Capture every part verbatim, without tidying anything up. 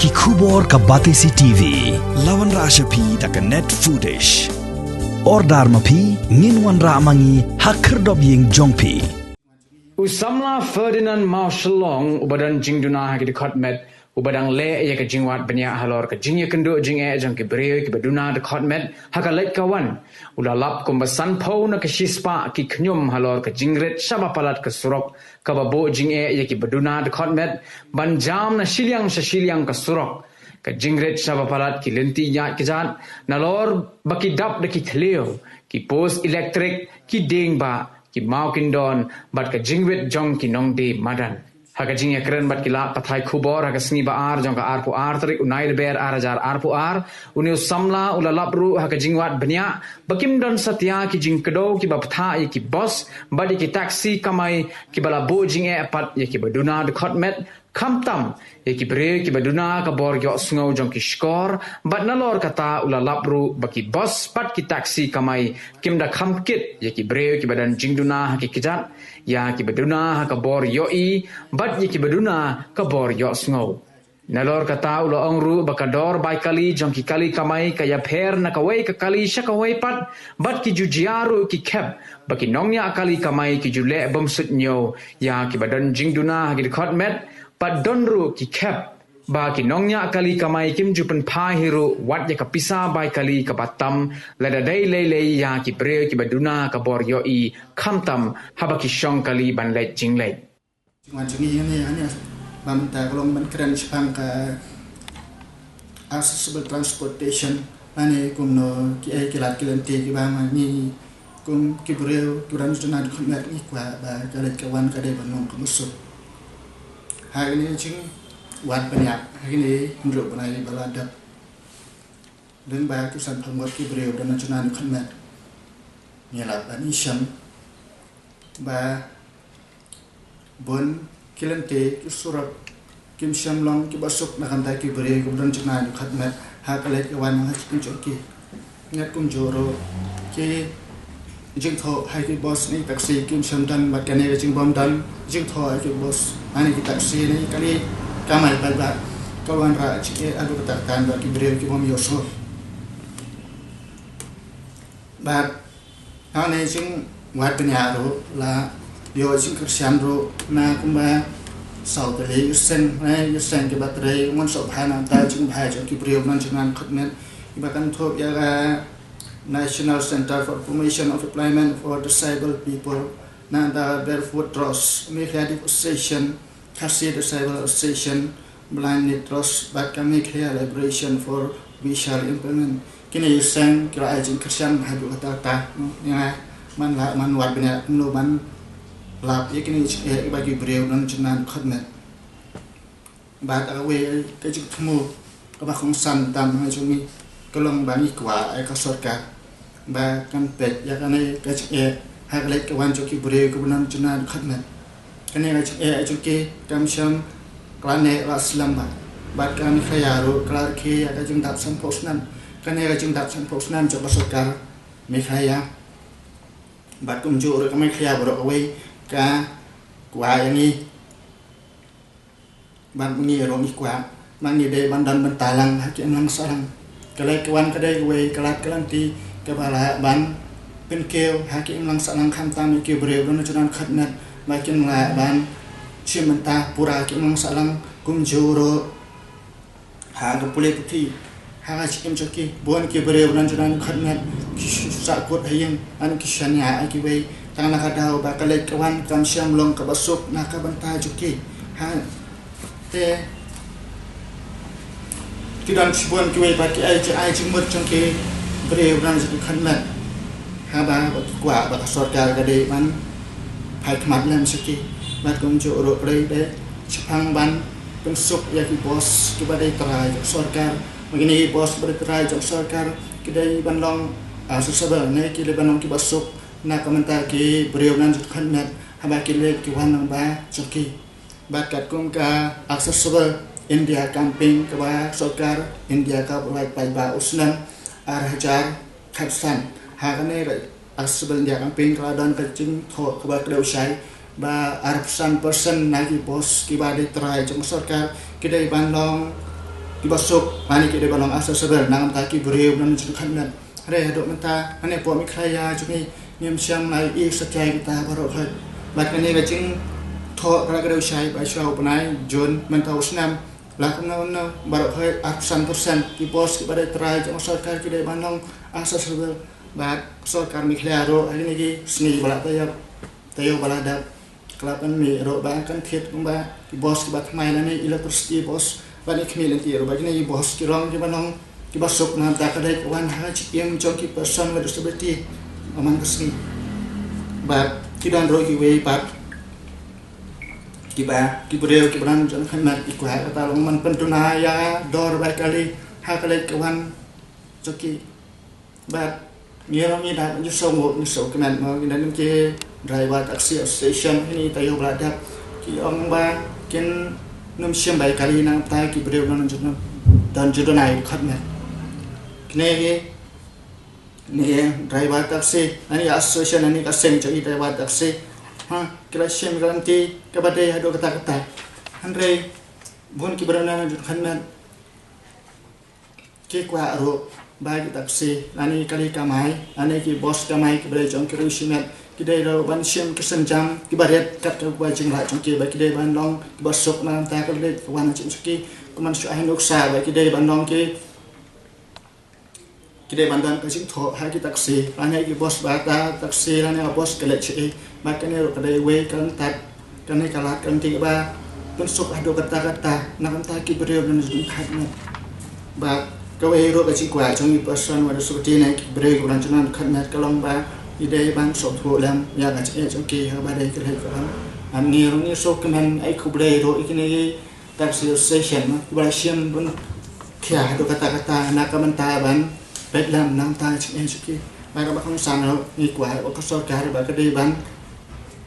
Ki khubor ka Batesi T V. La wanrah sha phi da ka Net Foodish. Order ma phi, ngin wanrah ma ngi ha khyrdop ïing jong phi. U samla Ferdinand Mawshillong, uba don jingduna ha ki dkhot met, uba dang leh ïa ka jingwad bniah halor ka jingïakynduh jingeh jong ki briew kiba duna dkhot met ha ka leit ka wan, u la lap kumba sanphew na ka shispah ki khñium halor ka jingrit shaba palat ka surok kaba buh jingeh ïa kiba duna dkhot met ban jam na shiliang sha shiliang ka surok. Ka jingrit shaba palat ki lynti ïaid kjat nalor ba ki dap da ki thliew, ki post elektrik, ki dieng bah, ki maw kyndon, bad ka jingwit jong ki nongdie madan. Ha ka jingïakren bad ki lad pathai khubor ha ka sngi ba ar jong ka arphew ar tarik u Naiïiber ar hajar arphew ar, une u samla u la lap ruh ha ka jingwad bniah ba kim don satia ki jingkdew kiba bthah ïa ki bos bad ïa ki taxi kamai kiba la buh jingeh pat ïa kiba duna dkhot met, khamtam ïa ki briew kiba duna ka bor ïohsngew jong ki shkor, bad nalor kata u la lap ruh ba ki bos bad ki taxi kamai kim da kham kit ïa ki briew kiba don jingduna ha ki kjat, ïa kiba duna ha ka bor ïohi bad ïa kiba duna ka bor ïohsngew. Nalor kata u la ong ruh ba ka dor bai kali jong ki kali kamai ka ïapher na kawei ka kali sha kawei pat, bad ki ju jia ruh ki khep ba ki nongñiah kali kamai ki ju leh bymsuidñiew ïa kiba don jingduna ha ki dkhot met, bad don ruh ki khep ba ki nongñiah kali kamai kim ju pynphai hi ruh wat ïa ka pisa bai kali kaba tam, lada dei lei lei ïa ki briew kiba duna ka bor ïohi, khamtam haba ki shong kali ban leit jingleit. Jingwan jong ngi hangne, hangne ba mynta ka long ban kren shaphang ka accessible transportation, lane kumno ki ei ki lad ki lynti kiba ma ngi kum ki briew kiba don jingduna dkhot met ngi kwah ba ka leit ka wan ka dei ban long kaba suk. Ha kine jingwad bniah, ha kine hynriew bnai ba la dep, lyngba ki sanphew ngut ki briew kiba don jingduna dkhot met, ngi la ban ïashem ba bun ki lynti, ki surok kim shym long kiba suk na ka bynta ki briew kiba don jingduna dkhot met ha ka leit ka wan ha ka jingim jong ki. Ngat kumjuh ruh ki jingthoh ha ki bos ne taxi kim shym don, bad kane ka jingbym don jingthoh ha ki bos ne ki taxi ne kali kamai paidbah ka wanrah jingeh haduh katta katta bad ki briew kibym ïohsngew. Bad hangne jingwad bniah ruh la ïoh jingkyrshan ruh na kumba saw tylli ki seng, eh, ki seng kiba trei, ngan sngewbha nangta jingphai jong ki briew kiba don jingduna dkhot met, kiba kynthup ïa ka National Centre for Promotion of Employment for Disabled People, nangta Barefoot Trust, Meghalaya Deaf Association, Khasi Disabled Association, Blind Need Trust, bad ka Meghalaya Liberation for Visual Impairment. Kine ki seng ki la ai jingkyrshan haduh katta katta, ïa nga man la, man wad bniah kumno ban lap ïa kine ki jingeh kiba ki briew kiba don jingduna dkhot met. Bad kawei ka jingthmu kaba kongsan tam ha jong ngi ka long ba ngi kwah ïa ka sorkar ba kan peit ïa kane ka jingeh ha ka leit ka wan jong ki briew kiba don jingduna dkhot met. Kane ka jingeh jong ki kam shym ka la neh la slem bha. Bad ka Meghalaya ruh ka la rkhie ïa ka jingdap sanphew snem. Kane ka jingdap sanphew snem jong ka sorkar Meghalaya, bad kumjuh ruh ka Meghalaya baroh kawei ka kwah ïa ngi. Bad ngi ruh ngi kwah ba ngi dei ban don bynta lang ha ki imlang sahlang. Ka leit ka wan ka dei kawei ka lad ka lynti kaba lah ban pynkiew ha ki imlang sahlang, khamtam ïa ki briew kiba don jingduna dkhot met ba kin lah ban shim bynta pura ki imlang sahlang. Kumjuh ruh ha ka pule puthi, ha ka jingim jong ki, bun ki briew kiba don jingduna dkhot met ki shu sahkut ha ïing, bad ki shaniah ïa kiwei, tang na ka daw ba ka leit ka wan kam shym long kaba suk na ka bynta jong ki. Ha, te ki don shibun kiwei ba ki ai jingai jingmut jong ki briew kiba don jingduna dkhot met. Haba ki kwah ba ka sorkar ka dei ban phai khmat lem sha ki. Bad kumjuh ruh ka dei shaphang ban pynsuk ïa ki bos kiba dei trai jong sorkar. Ba kine ki bos kiba dei trai jong sorkar ki dei ban long, ah, accessible ne ki dei ban long kiba suk na ka bynta ki briew kiba don jingduna dkhot met haba ki leit ki wan lyngba jong ki. Bad katkum ka Accessible India Campaign kaba sorkar India ka pynlait paidbah u snem ar hajar khatsan. Ha kane ka Accessible India Campaign ka la don ka jingthoh kaba kdew shai ba arphew san percent na ki bos kiba dei trai jong sorkar ki dei ban long Ki ba suk, lane ki dei ban long accessible, na ka bynta ki briew ba don jingkhatmet. Hynrei haduh mynta, hangne hapoh Meghalaya jong ngi, ngim shym la ïohi satia ïa kita baroh khoit. Bad kane ka jingthoh ka la kdew shai ba shuwa u bnai June mynta u snem. La kumno kumno, baroh khoit arphew san percent ki post ki ba dei trai jong ka sorkar ki dei ban long accessible. Bad ka sorkar Meghalaya ruh ha kine ki sngi ba la taïew, taïew ba la dep, ka la pynmih ruh ba kan thied kumba ki bus ki ba thymmai lane electricity bus, bad ngi khmih lynti ruh ba kine ki bus ki long ki ba nong ki ba suk na ka bynta ka leit ka wan ha ka jingim jong ki person with disability man ka sngi. Bad ki don ruh kiwei pat ki ba, ki briew ki ba don jingkhatmet, ki kwah kata long ban pynduna ïa dor bai kali ha ka leit ka wan jong ki. Bad ngi ruh ngi da ngi sngewsih, ngi sngewkmen mo, ngi da ngi ki driver taxi association, ngi taïew ba la dep, ki ong ba kin nym shim bai kali na ka bynta ki briew ba don jingduna, don jingduna ïa ki khatmet. Kine ki, kine ki driver taxi, lane association, lane ka seng jong ki driver taxi, ha, ki la shim ka lynti ka ba dei haduh katta katta. Hynrei bun ki briew ba don jingkhatmet ki kwah ruh ba ki taxi, lane kali kamai, lane ki bus kamai ki ba dei jong ki riewshimet, ki dei ruh ban shim ki sienjam ki ba rit kat kaba jingrah jong ki, ba ki dei ban long ki ba suk na ka bynta ka leit ka wan jong ki. Kumba shu ai nuksa ba ki dei ban long ki, ki dei ban don ka jingthoh ha ki taxi, lane ki bus ba ka taxi, lane ka bus ka leit shaei. Bad kane ruh ka dei wei ka lyntat, kane ka lad ka lynti kaba pynsuk haduh katta katta na ka bynta ki briew ba don jingkhatmet. Bad kawei ruh ka jingkwah jong ngi person with disability ne ki briew ba don jingkhatmet ka long ba ki dei ban sngewthuh lem ïa ka jingeh jong ki ha kaba dei ka leit ka wan. Bad ngi ruh ngi sngewkmen, ai khublei ruh ïa kine ki taxi association, ki ba la shim bun khia haduh katta katta na ka bynta ban peit lem na ka bynta ka jingeh jong ki. Bad kaba kongsan ruh ngi kwah ba ka sorkar ba ka dei ban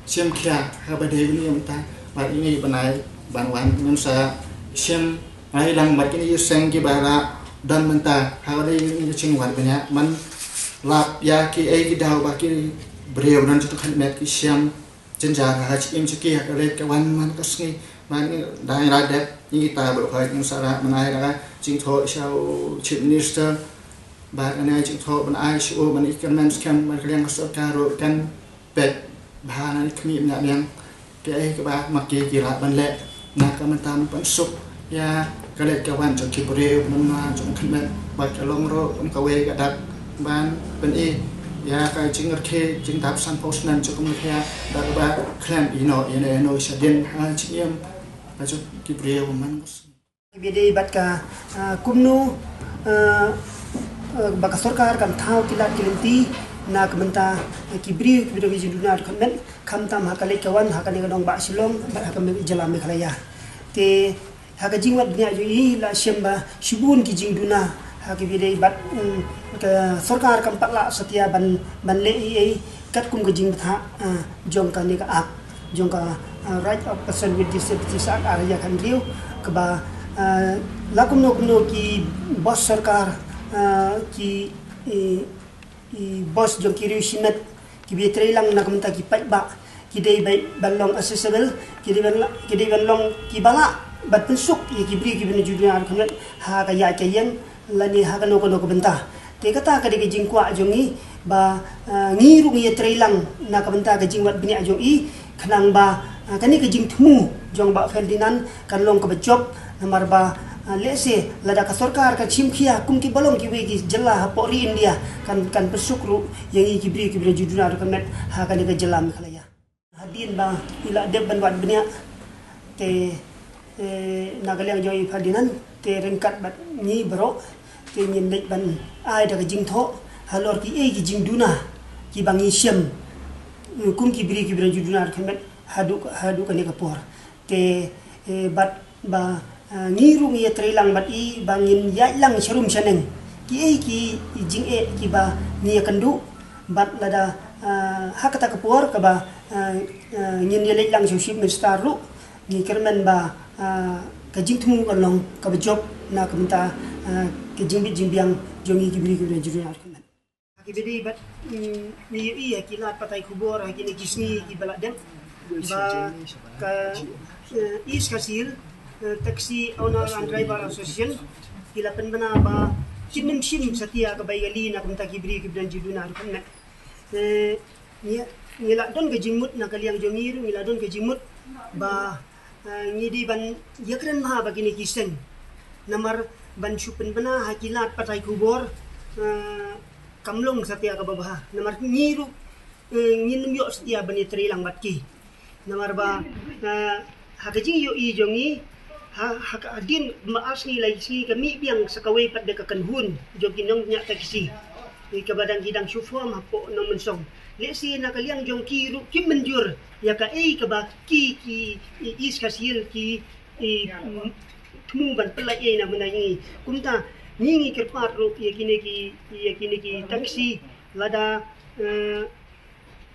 shim khia ha kaba dei kane ka bynta. Bad ngi ban ai ban wan ngin sa shim ai lang bad kine ki seng ki ba la don mynta ha kaba dei kane ka jingwad bniah ban lap ïa kiei ki daw ba ki briew ba don jingkhatmet ki shim jynjar ha ka jingim jong ki ha ka leit ka wan man ka sngi. Bad ngi da ngi la dep, ngi kita baroh khoit ngin sa lah ban ai da ka jingthoh sha u Chief Minister. Bad kane ka jingthoh ban ai sha u ban i kyrmen skhem ba ka liang ka sorkar ruh kan peit bha, lane khmih bniah biang kiei kiba ma ki ki lah ban leh na ka bynta ban pynsuk ïa ka leit ka wan jong ki briew, namar jong kane bad ka long ruh kum kawei ka dak ban pyni ïa ka jingrkhie jingdap sanphew snem jong ka Meghalaya da kaba khlem ïehnoh ïano ïano shadien ha jingim ka jong ki briew man. Ba dei bad ka, ah, kumno, ah, ah, ba ka sorkar kan thaw ki lad ki lynti na ka bynta ki briew kiba don jingduna jingkhatmet, khamtam ha ka leit ka wan ha kane ka nongbah Shillong bad ha ka Me-, jylla Meghalaya. Te ha ka jingwad bniah jong i la shem ba shibun ki jingduna ha kiba dei bad, mm, ka sorkar kam pat lah satia ban, ban leh ei ei katkum ka jingbthah, ah, jong kane ka Act, jong ka, ah, Right of Person with Disabilities Act ar hajar khathynriew, kaba, ah, la kumno kumno ki bos sorkar, ah, ki, i, i bos jong ki riewshimet kiba trei lang na ka bynta ki paidbah ki dei bai ban long accessible, ki dei ban la-, ki dei ban long kiba lah ban pynsuk ïa ki briew kiba na jingduna jingkhatmet ha ka ïaid ka ïeng lane ha kano kano ka bynta. Te kata ka dei ka jingkwah jong ngi ba, ah, ngi ruh ngi ïa trei lang na ka bynta ka jingwad bniah jong i, khnang ba, ah, kane ka jingthmu jong Bah Ferdinand kan long kaba jop, namar ba, ah, lehse lada ka sorkar kan shim khia kum kiba long kiwei ki jylla hapoh ri India, kan, kan pynsuk ruh ïa ngi ki briew kiba na jingduna jingkhatmet ha kane ka jylla Meghalaya. Hadien ba i la dep ban wad bniah te, eh, na ka liang jong i Bah Ferdinand, te ryngkat bad ngi baroh te ngin leit ban ai da ka jingthoh halor kiei ki jingduna kiba ngi shem, eh, kum ki briew kiba na jingduna jingkhatmet haduh, haduh kane ka por. Te, eh, bad ba, ah, ngi ruh ngi ïa trei lang bad i ba ngin ïaid lang sharum shaneng kiei ki jingeh kiba ngi ïa kynduh, bad lada, ah, ha kata ka por kaba, ah, ah, ngin ïa leit lang sha u Chief Minister ruh, ngi kyrmen ba, ah, ka jingthmu kan long kaba jop na ka bynta, ah, ka jingbit jingbiang jong ngi ki briew kiba na jingduna jingkhatmet. Kiba dei bad, mm, ngi ïohi ha ki lad pathai khubor ha kine ki sngi kiba la dep ba ka, eh, East Khasi Hills eh, Taxi Owner and Driver Association ki la pynbna ba kin nym shim satia ka bai kali na ka bynta ki briew kiba don jingduna ruh kane. Eh, ngi, ngi la don ka jingmut na ka liang jong ngi ruh, ngi la don ka jingmut ba, eh, ngi dei ban ïakren bha bad kine ki seng. Namar ban shu pynbna ha ki lad pathai khubor, eh, kam long satia kaba bha. Namar ngi ruh, eh, ngin ym ïoh satia ban ïatrei lang bad ki. Namar ba, eh, ha ka jingïohi jong ngi, ha, ha ka hadien ba ar sngi lai sngi ka mih biang sa kawei pat de ka kynhun jong ki nongñiah taxi. Ngi kaba dang ki dang shu form hapoh Nongmynsong. Lehse na ka liang jong ki ruh kim mynjur ïa kaei kaba ki, ki, i, East Khasi Hills ki, i, mm, thmu ban pynlait ei na mynta ngi. Kumta ngi ngi kyrpad ruh ïa kine ki, ïa kine ki taxi lada, eh,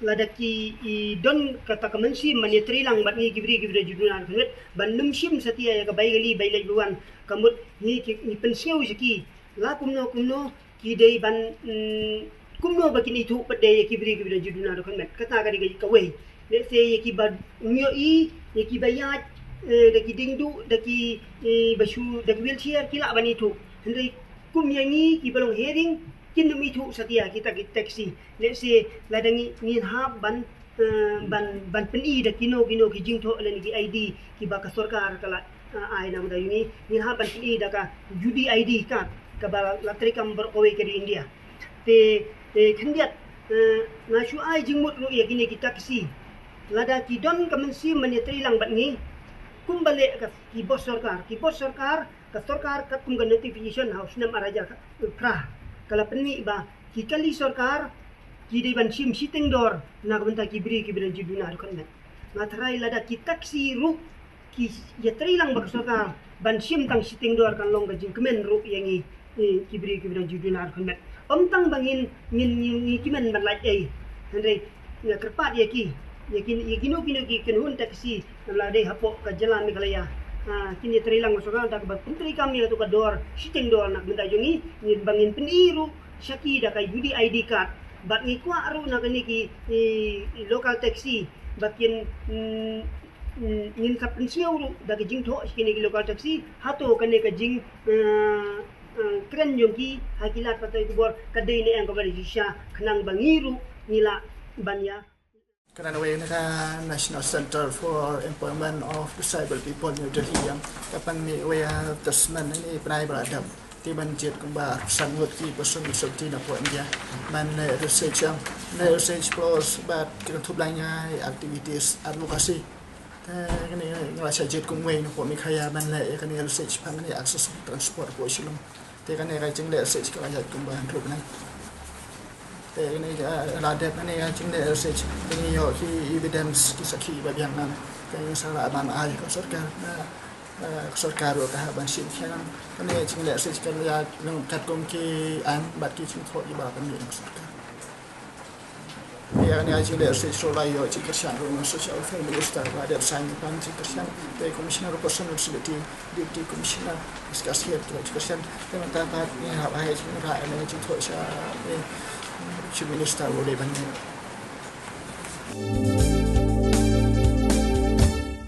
lada ki i don kata ka mynsiem ban ïatrei lang bad ngi ki briew kiba don jingduna ruh kane, ban nym shim satia ïa ka bai kali bai leit bai wan. Ka mut ngi ki, ngi pynsngew sha ki la kumno kumno ki dei ban, mm, kumno ba kin ithuh pat de ïa ki briew kiba don jingduna ruh kane. Kata ka dei ka kawei. Lehse ïa kiba ym ïohi, ïa kiba ïaid, eh, da ki diengduh, da ki, eh, ba shu, da ki wheelchair ki lah ban ithuh. Hynrei kum ïa ngi kiba long hearing kin nym ithuh satia kita ki taxi. Lehse lada ngi, ngin hap ban, eh, ban, ban pyni da kino kino ki jingthoh lane ki I D kiba ka sorkar ka la, eh, ai na mynta ïa ngi, ngin hap ban pyni da ka U D I D card kaba la treikam baroh kawei ka ri India. Te, te khyndiat, eh, nga shu ai jingmut ruh ïa kine ki taxi. Lada ki don ka mynsiem ban ïatrei lang bad ngi, kumba leh ka ki boss sorkar, ki boss sorkar, ka sorkar katkum ka notification ha u snem ar hajar phra ka la pynmih ba ki kali sorkar ki dei ban shim shiteng dor na ka bynta ki briew kiba don jingduna ruh kane. Nga tharai lada ki taxi ruh ki ïatrei lang bad ka sorkar ban shim tang shiteng dor kan long ka jingkmen ruh ïa ngi, eh, ki briew kiba don jingduna ruh kane. Ym tang ba ngin, ngin, ngin, ngin kmen ban lait ei. Hynrei nga kyrpad ïa ki, ïa ki, ïa kino kino ki kynhun taxi, namar dei hapoh ka jylla Meghalaya. Ha, kin ïatrei lang bad ka sorkar da kaba pyntreikam ïa kato ka dor, shiteng dor na ka bynta jong ngi, ngin ba ngin pyni ruh sha ki da ka U D I D card. Bad ngi kwah ruh na kine ki, i, i local taxi ba kin, mm, mm, ngin sa pynsngew ruh da ka jingthoh sha kine ki local taxi. Hato kane ka jing, eh, eh, kren jong ki ha ki lad pathai khubor ka dei ne em kaba dei shisha khnang ba ngi ruh ngi lah ban ïa Ka dang wei na ka National Center for Employment of Disabled People, New Delhi, ïa ka pang ni wei, ah, testament ni pynai ba la dep. Te ban jied kumba san ngut ki person with disability na poh India. Ban leh research, ïa leh research plus bad ki thup lang ïa activities advocacy. Te kane nga la sa jied kum wei na poh Meghalaya ban leh ïa kane research pang ni access transport poh Shillong. Te kane ka jingleh research ka la ïaid kumba hynriew bnai. Te kane ka la dep kane ka jingleh research te ngi ïoh ki evidence ki sakhi ba biang ngan. Te ngi sa lah ban ai ka sorkar na, eh, ka sorkar ruh ka hap ban shim khia ngan. Kane ka jingleh research ka la ïaid katkum ki aiñ bad ki jingthoh kiba pynmih na ka sorkar. Ïa kane ka jingleh research ruh la ïoh jingkyrshan ruh na u Social Welfare Minister ba dep sign ban jingkyrshan. Te Commissioner of Personal Disability, Deputy Commissioner, Mister Kasir, ki la jingkyrshan. Te mynta pat ngi hap ai jingkyrshan ne jingthoh sha, eh, Chief Minister u dei ban ne.